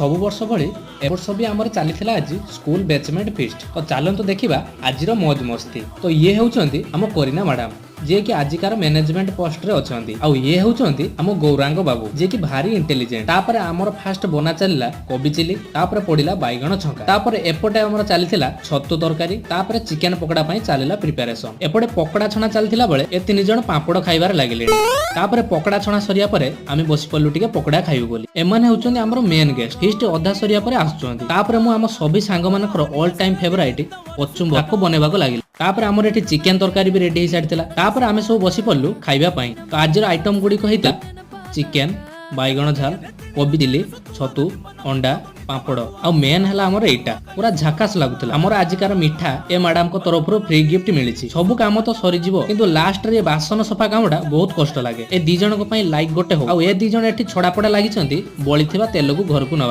ସବୁ ବର୍ଷ ଭଳି ଏ ବର୍ଷ ବି ଆମର ଚାଲିଥିଲା ଆଜି ସ୍କୁଲ ବ୍ୟାଚମେଟ୍ ଫିଷ୍ଟ। ତ ଚାଲନ୍ତୁ ଦେଖିବା ଆଜିର ମୌଜ ମସ୍ତି। ତ ଇଏ ହେଉଛନ୍ତି ଆମ କରିନା ମ୍ୟାଡାମ, ଯିଏକି ଆଜିକାର ମ୍ୟାନେଜମେଣ୍ଟ ପୋଷ୍ଟରେ ଅଛନ୍ତି। ଆଉ ଇଏ ହେଉଛନ୍ତି ଆମ ଗୌରାଙ୍ଗ ବାବୁ, ଯିଏକି ଭାରି ଇଣ୍ଟେଲିଜେଣ୍ଟ। ତାପରେ ଆମର ଫାଷ୍ଟ ବନା ଚାଲିଲା କୋବି ଚିଲି, ତାପରେ ପଡିଲା ବାଇଗଣ ଛଙ୍କା, ତାପରେ ଏପଟେ ଆମର ଚାଲିଥିଲା ଛତୁ ତରକାରୀ, ତାପରେ ଚିକେନ ପକୋଡା ପାଇଁ ଚାଲିଲା ପ୍ରିପାରେସନ। ଏପଟେ ପକୋଡା ଛଣା ଚାଲିଥିଲା ବେଳେ ଏ ତିନି ଜଣ ପାମ୍ପଡ଼ ଖାଇବାରେ ଲାଗିଲେଣି। ତାପରେ ପକୋଡା ଛଣା ସରିବା ପରେ ଆମେ ବସି ପଡିଲୁ ଟିକେ ପକୋଡା ଖାଇବୁ ବୋଲି। ଏମାନେ ହେଉଛନ୍ତି ଆମର ମେନ୍ ଗେଷ୍ଟ। ଫିଷ୍ଟ ଅଧା ସରିବା ପରେ ଆସୁଛନ୍ତି। ତାପରେ ମୁଁ ଆମ ସଭି ସାଙ୍ଗମାନଙ୍କର ଅଲ୍ ଟାଇମ୍ ଫେଭରାଇଟ୍ କଚୁମ୍ବର, ତାକୁ ବନେଇବାକୁ ଲାଗିଲି। ତାପରେ ଆମର ଏଠି ଚିକେନ ତରକାରୀ ବି ରେଡି ହେଇସାରିଥିଲା। ତାପରେ ଆମେ ସବୁ ବସି ପଡିଲୁ ଖାଇବା ପାଇଁ। ତ ଆଜିର ଆଇଟମ ଗୁଡ଼ିକ ହେଇଥିଲା ଚିକେନ, ବାଇଗଣ ଝାଲ, କୋବି ଚିଲି, ଛତୁ, ଅଣ୍ଡା, ପାମ୍ପଡ଼ ଆଉ ମେନ୍ ହେଲା ଆମର ଏଇଟା। ପୁରା ଝାକାସ ଲାଗୁଥିଲା। ଆମର ଆଜିକାର ମିଠା ଏ ମ୍ୟାଡାମଙ୍କ ତରଫରୁ ଫ୍ରି ଗିଫ୍ଟ ମିଳିଛି। ସବୁ କାମ ତ ସରିଯିବ, କିନ୍ତୁ ଲାଷ୍ଟରେ ଏ ବାସନ ସଫା କାମଟା ବହୁତ କଷ୍ଟ ଲାଗେ। ଏ ଦି ଜଣଙ୍କ ପାଇଁ ଲାଇକ୍ ଗୋଟେ ହଉ। ଆଉ ଏ ଦି ଜଣ ଏଠି ଛଡା ପଡା ଲାଗିଛନ୍ତି ବଳିଥିବା ତେଲକୁ ଘରକୁ ନେବା।